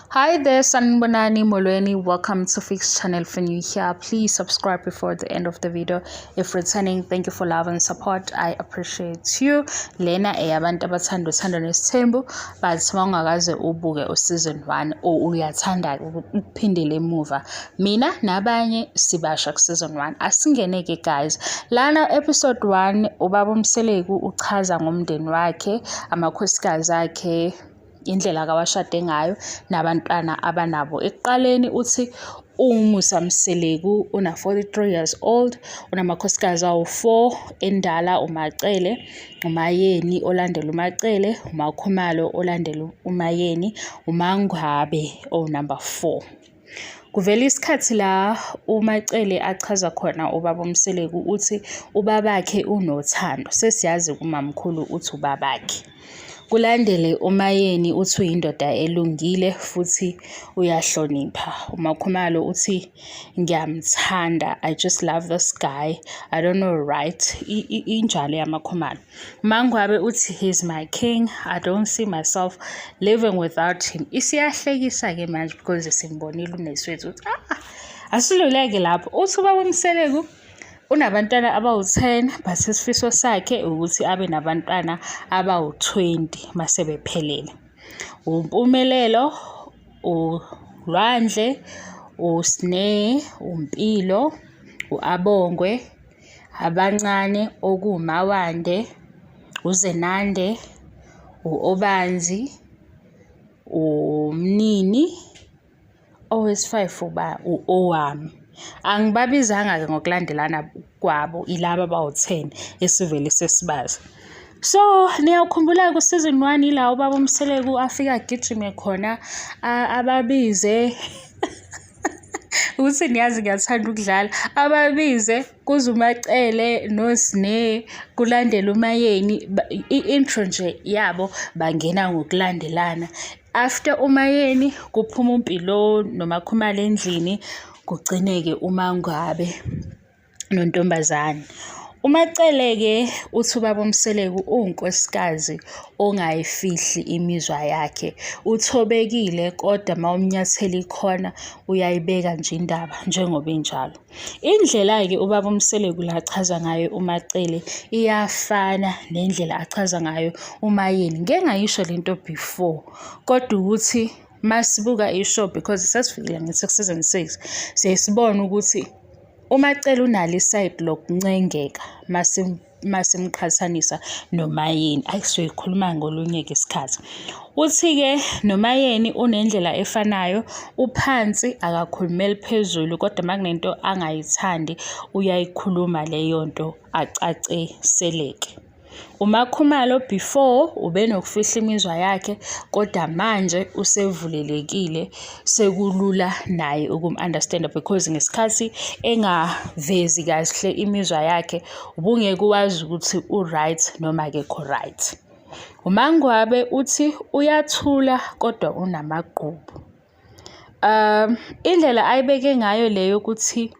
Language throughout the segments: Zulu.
Hi there, Sanibonani Molweni. Welcome to Fix Channel. If you're new here, please subscribe before the end of the video. If returning, thank you for love and support. I appreciate you. Lena eyabantu abathanda uthando nesithembu, but mawungakaze ubuke u-season 1 or uyathanda ukuphindela emuva. Mina nabanye sibasha ku-season 1. Asingene-ke guys. Lana episode 1 ubaba uMseleku uchaza ngomndeni wakhe, amakhosikazi akhe, indlela akawashade ngayo nabantwana abanabo. Ekuqaleni uthi uMusa Mseleku una-43 years old, unamakhosikazi awu-4, endala uMaCele, uMaYeni olandela uMaCele, uMaKhumalo olandela uMaYeni, uMaNgwabe owu-number 4. Kuvela isikhathi la uMaCele achaza khona ubaba uMseleku uthi ubabakhe unothando. Sesiyazi kumamkhulu uthi ubabakhe. Kulandele uMaYeni uthi uyindoda elungile futhi uyahlonipha. UMaKhumalo uthi ngiyamthanda, I just love this guy. I don't know, right? Injalo yamaKhumalo. MaNgwabe uthi he's my king. I don't see myself living without him. Isiyahlekisa-ke manje because simbonile uneswethu ukuthi ah, asiluleke lapho. Uthi ubaba uMseleku unabantwana abawu-10, but isifiso sakhe ukuthi abe nabantwana abawu-20 mase bephelele. UMpumelelo, uLwandle, uSne, uMpilo, u-Abongwe, abancane okuwuMawande, uZenande, u-Obanzi, uMnini, owesi-5 uba u-Owami. Angibabizanga-ke ngokulandelana kwabo, ilaba abawu-10 esivele sesibazi. So niyawukhumbula ku-season 1 ila ubaba uMseleku afika agijime khona ababize ukuthi niyazi ngiyathanda ukudlala, ababize kuze uMaCele noSne, kulandele uMaYeni, i-intro nje yabo bangena ngokulandelana. After uMaYeni kuphuma uMpilo noMaKhumalo endlini, kugcine-ke uMaNgwabe nontombazane. UMaCele-ke uthi ubaba uMseleku uwunkosikazi ongayifihli imizwa yakhe. Uthobekile kodwa uma umnyathela ikhona uyayibeka nje indaba njengoba injalo. Indlela-ke ubaba uMseleku la achaza ngayo uMaCele iyafana nendlela achaza ngayo uMaYeni. Ngike ngayisho lento before, kodwa ukuthi masibuka i-show because sesifikile ngithi ku-season 6, siye sibone ukuthi uMaCele unalo i-side lokuncengeka masimqhathanisa noMaYeni. Ayi, siyoyikhuluma ngolunye-ke isikhathi. Uthi-ke noMaYeni unendlela efanayo, uphansi akakhulumeli phezulu kodwa uma kunento angayithandi uyayikhuluma leyo nto acaciseleke. UMaKhumalo before ubenokufihla imizwa yakhe kodwa manje usevulelekile, sekulula naye ukum-understand-a because ngesikhathi engavezi kahle imizwa yakhe ubungeke wazi ukuthi u-right noma akekho right. UMaNgwabe uthi uyathula kodwa unamagqubu. Indlela ayibeke ngayo le yokuthi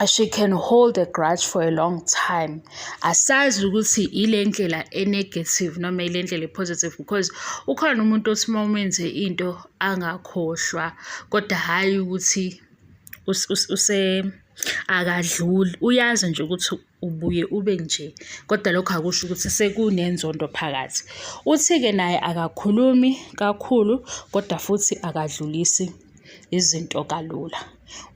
she can hold a grudge for a long time, asazi ukuthi ile ndlela e-negative noma ile ndlela e-positive because ukhona umuntu othi uma umenze into angakhohlwa kodwa hhayi ukuthi akadluli, uyazi nje ukuthi ubuye ube nje kodwa lokho akusho ukuthi sekunenzondo phakathi. Uthi-ke naye akakhulumi kakhulu kodwa futhi akadlulisi izinto kalula.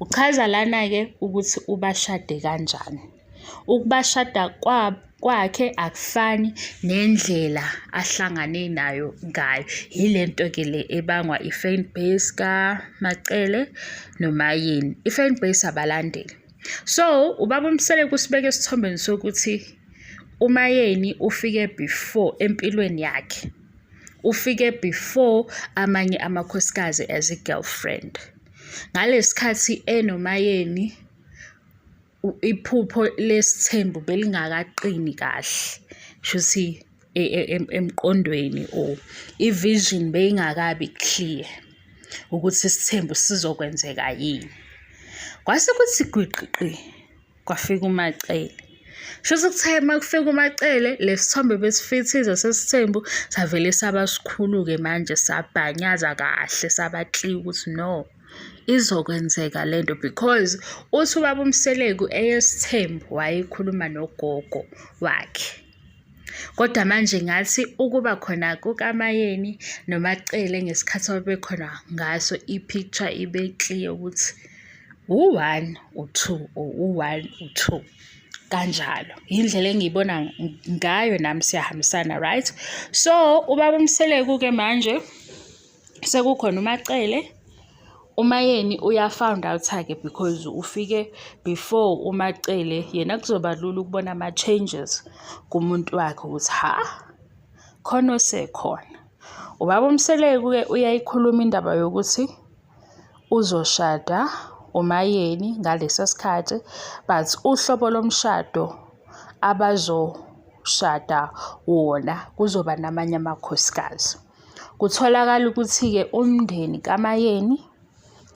Uchaza lana-ke ukuthi ubashade kanjani. Ukubashada kwakhe akufani nendlela ahlangane nayo ngayo. Yile nto-ke le ebangwa i-fan base kaMaCele noMaYeni. I-fan base abalandeli. So ubaba uMseleku usibeke esithombeni sokuthi uMaYeni ufike before empilweni yakhe. Ufike before amanye amakhosikazi as i-girlfriend. Ngalesi khathi enoMaYeni iphupho lesithembu belingakaqini kahle. Shuthi emqondweni or i-vision beyingakabi clear ukuthi isithembu sizokwenzeka yini. Kwase kuthi gwiqiqi kwafika uMaCele. Shuthi kuthe uma kufika uMaCele, le sithombe besifithiza sesithembu savele saba sikhulu-ke manje sabhanyaza kahle saba clear ukuthi no, izokwenzeka lento because uthi ubaba uMseleku eyesithembu wayekhuluma nogogo wakhe. Kodwa manje ngathi ukuba khona kukaMaYeni noMaCele ngesikhathi ababekhona ngaso i-picture ibe clear ukuthi u-one, u-two or u-one, u-two kanjalo. Yindlela engiyibona ngayo nami siyahambisana, right? So ubaba uMseleku-ke manje sekukhona uMaCele, uMaYeni uya-found out-ke because ufike before uMaCele, yena kuzoba lula ukubona ama-changes kumuntu wakhe ukuthi ha, khona osekhona. Ubaba uMseleku-ke uyayikhuluma indaba yokuthi uzoshada uMaYeni ngalesa sikhathi but uhlobo lomshado abazoshada wona kuzoba namanye amakhosikazi. Kutholakala ukuthi-ke umndeni kaMaYeni,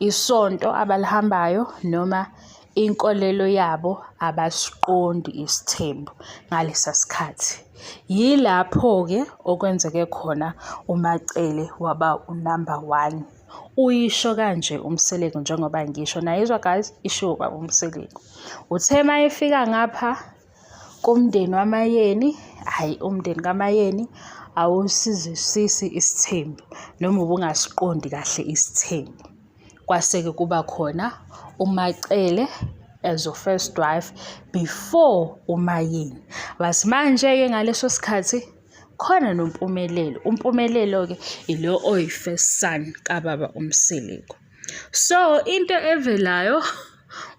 isonto abalihambayo noma inkolelo yabo abasiqondi isithembu ngalesa sikhathi. Yilapho-ke okwenzeke khona uMaCele waba unamba one. Uyisho kanje uMseleku njengoba ngisho nayizwa guys, ishiwo ubaba uMseleku. Uthe uma efika ngapha kumndeni waMaYeni, hhayi umndeni kaMaYeni awusizwisisi isithembu noma ubungasiqondi kahle isithembu. Kwase-ke kuba khona uMaCele as your first wife before uMaYeni. But manje-ke ngaleso sikhathi khona noMpumelelo. UMpumelelo-ke ilo oyi-first son kababa uMseleku. So into evelayo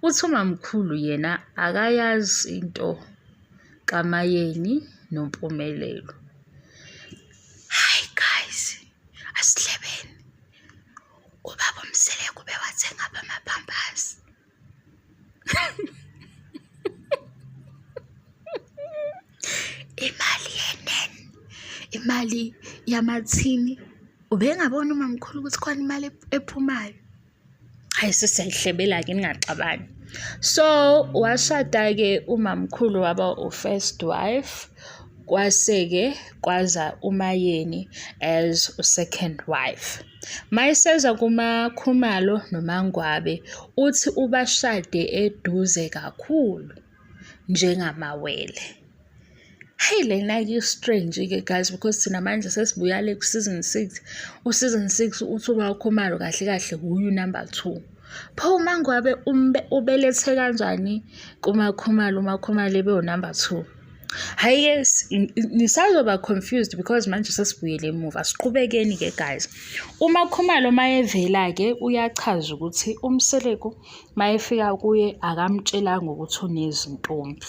uthi umamkhulu yena akayazi into kaMayeni noMpumelelo. Hayi guys, asihlebeni. Ubaba uMseleku bewathenga amaphampasi. Imali yenene, imali yamathini. Ubengaboni umamkhulu ukuthi khona imali ephumayo. Hhayi sesiyayihlebela-ke ningaxabani. So washada-ke umamkhulu waba u-first wife, kwase-ke kwaza uMaYeni as u-second wife. Mayiseza kumaKhumalo noMaNgwabe uthi ubashade eduze kakhulu njengamawele. Hhayi lena-ke i-strange-ke guys because thina manje sesibuya le ku-season six. U-season six uthi uMaKhumalo kahle kahle wuye u-number two. Pho uMaNgwabe ubelethe kanjani kuMaKhumalo, uMaKhumalo ebe u-number two? Hhayi-ke nisazoba confused because manje sesibuyele emuva. Asiqhubekeni-ke guys. UMaKhumalo mayevela-ke uyachaza ukuthi uMseleku mayefika kuye akamtshelanga ukuthi unezintombi.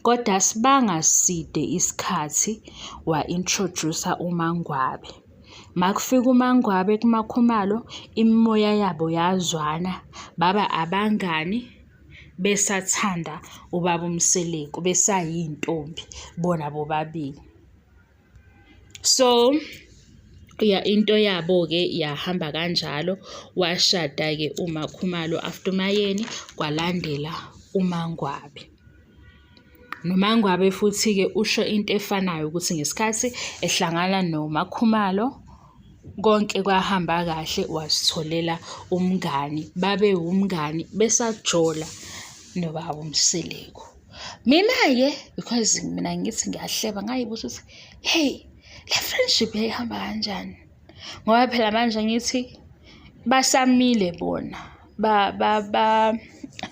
Kodwa asibanga side isikhathi wa-introduce-a uMaNgwabe. Makufika uMaNgwabe kuMaKhumalo imimoya yabo yazwana baba abangani besathanda ubaba uMseleku besayintombi bona bobabili. So ya into yabo-ke yahamba kanjalo washada-ke uMaKhumalo after uMaYeni kwalandela uMaNgwabe. NoMaNgwabe futhi-ke usho into efanayo ukuthi ngesikhathi ehlangana noMaKhumalo konke kwahamba kahle wazitholela umngani, babe wumngani besajola nobaba uMseleku. Mina-ke because mina ngithi ngiyahleba ngayibuza ukuthi hey le friendship yayihamba kanjani? Ngoba phela manje ngithi basamile bona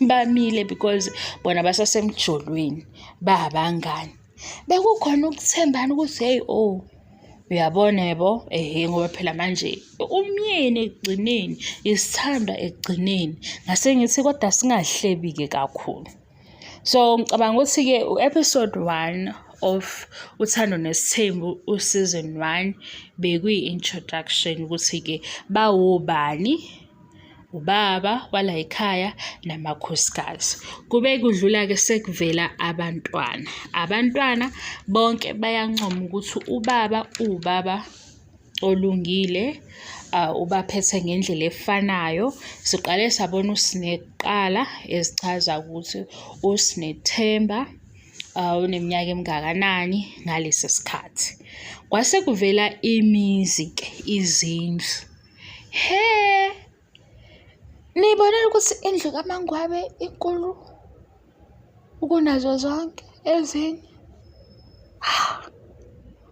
bamile because bona basasemjolweni babangani. Bekukhona ukuthembana ukuthi hheyi oh uyabona yebo ehhe ngoba phela manje umyeni ekugcineni isithandwa ekugcineni. Ngase ngithi kodwa singahlebi-ke kakhulu. So ngicabanga ukuthi-ke u-episode 1 of Uthando Nesithembu u-season 1 bekuyi-introduction ukuthi-ke bawobani ubaba walayikhaya namakhosikazi. Kube kudlula-ke sekuvela abantwana. Abantwana bonke bayancoma ukuthi ubaba uwubaba olungile ubaphethe ngendlela efanayo. Siqale sabona uSne kuqala ezichaza ukuthi uSnethemba Uneminyaka emingakanani ngalesi sikhathi. Kwase kuvela imizi-ke, izindlu. He! Niyibonile ukuthi indlu kaMaNgwabe inkulu kunazo zonke ezinye?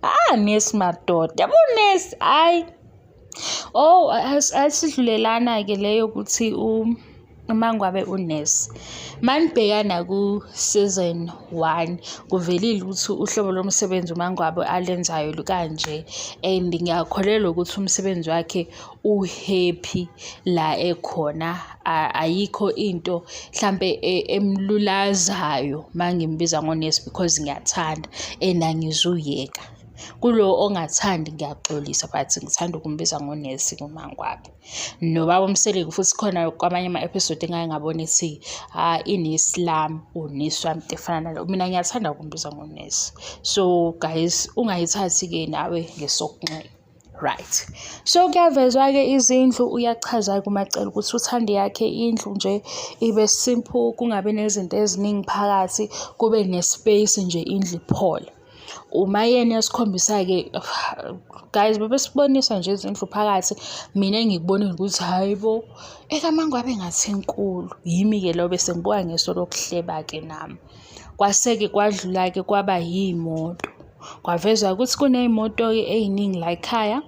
Ah, nesi madoda, yabo nesi, hhayi. Oh, asidlulelana-ke leyo ukuthi uMangwabe unesi. Manibhekana ku-season one, kuvelile ukuthi uhlobo lomsebenzi uMangwabe alenzayo lukanje and ngiyakholelwa ukuthi umsebenzi wakhe u-happy la ekhona, ayikho into hlampe emlulazayo mangimbiza ngonesi because ngiyathanda and angizuyeka. Kulo ongathandi ngiyaxolisa but ngithanda ukumbiza ngonesi kuMangwabe. Nobaba uMseleku futhi khona kwamanye ama-episode engake ngabona ethi ha inesi lami unesi wami into efana nalo. Mina ngiyathanda ukumbiza ngonesi. So guys ungayithathi-ke nawe ngesokunxele. Right. So kuyavezwa-ke izindlu, uyachaza-ke uMaCele ukuthi uthanda yakhe indlu nje ibe simple, kungabi nezinto eziningi phakathi, kube ne-space nje indlu iphole. Umayeni uyasikhombisa-ke guys bebesibonisa nje izindlu phakathi, mina engikubonile ukuthi hhayi bo, ekaMangwabe ngathi inkulu. Yimi-ke lo bese ngibuka ngeso lokuhleba-ke nami. Kwase-ke kwadlula-ke kwaba yiy'moto. Kwavezwa ukuthi kuney'moto-ke ey'ningi la ekhaya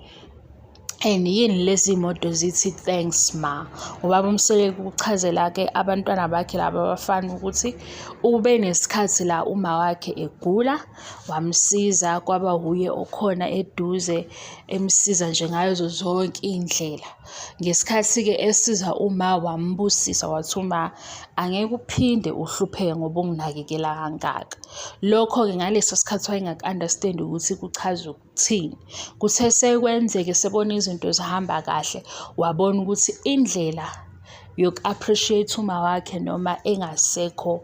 and yini lezi moto zithi thanks ma. Ubaba uMseleku uchazela-ke abantwana bakhe laba abafana ukuthi ube nesikhathi la uma wakhe egula wamsiza kwaba wuye okhona eduze emsiza nje ngazo zonke iy'ndlela. Ngesikhathi-ke esiza uma wambusisa wathi uma angeke uphinde uhlupheke ngoba unginakekela kangaka. Lokho-ke ngaleso sikhathi wayengaku-understand ukuthi kuchaza ukuthini. Kuthe sekwenzeke sebona izinto zihamba kahle, wabona ukuthi indlela yoku-appreciate uma wakhe noma engasekho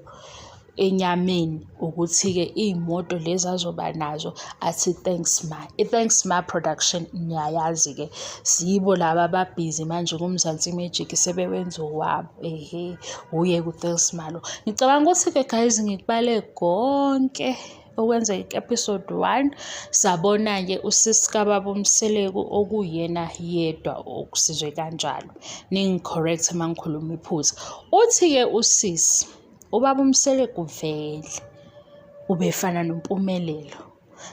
enyameni ukuthi-ke iy'moto lezi azoba nazo athi thanks ma. I-Thanks Ma Production niyayazi-ke, siyibo laba ababhizi manje kuMzansi Magic sebewenza owabo, ehe, wuye-ke u-Thanks Ma lo. Ngicabanga ukuthi-ke guys ngikubale konke okwenzeka ku-episode 1 sabona-ke usisi kababa uMseleku okuyena yedwa okusizwe kanjalo ningi-correct uma ngikhuluma iphutha uthi-ke usisi ubaba uMseleku vele ubefana noMpumelelo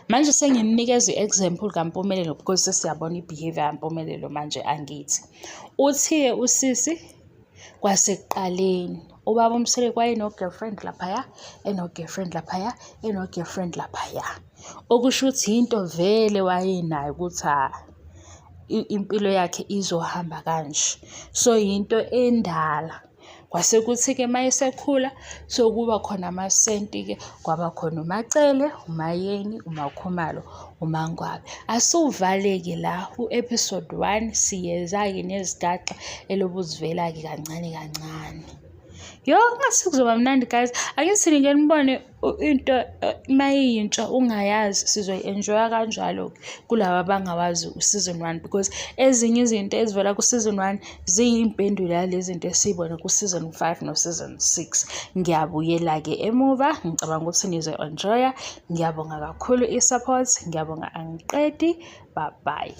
manje sengimnikeza i-example kaMpumelelo because sesiyabona i-behavior kaMpumelelo manje angithi uthi-ke usisi Kwasekuqaleni ubaba uMseleku wayeno-girlfriend laphaya, eno-girlfriend laphaya, eno-girlfriend laphaya. Okusho ukuthi yinto vele wayenayo ukuthi ha impilo yakhe izohamba kanje. So yinto endala. Kwase kuthi-ke uma esekhula sekuba khona amasenti-ke, kwaba khona uMaCele, uMaYeni, uMaKhumalo, uMaNgwabe. Asiwuvale-ke la u-episode 1 siyeza-ke nezigaxa elobu zivela-ke kancane kancane. Yo, ngathi kuzoba mnandi guys. Angithi nike nibone into mayiyintsha ungayazi sizoyi-enjoya kanjalo-ke kulaba abangawazi u-season 1 because ezinye izinto ezivela ku-season 1 ziyimpendulo yalezi zinto esiyibone ku-season 5 no-season 6. Ngiyabuyela-ke emuva, ngicabanga ukuthi nizo-enjoya. Ngiyabonga kakhulu i-support, ngiyabonga angiqedi. Bye bye.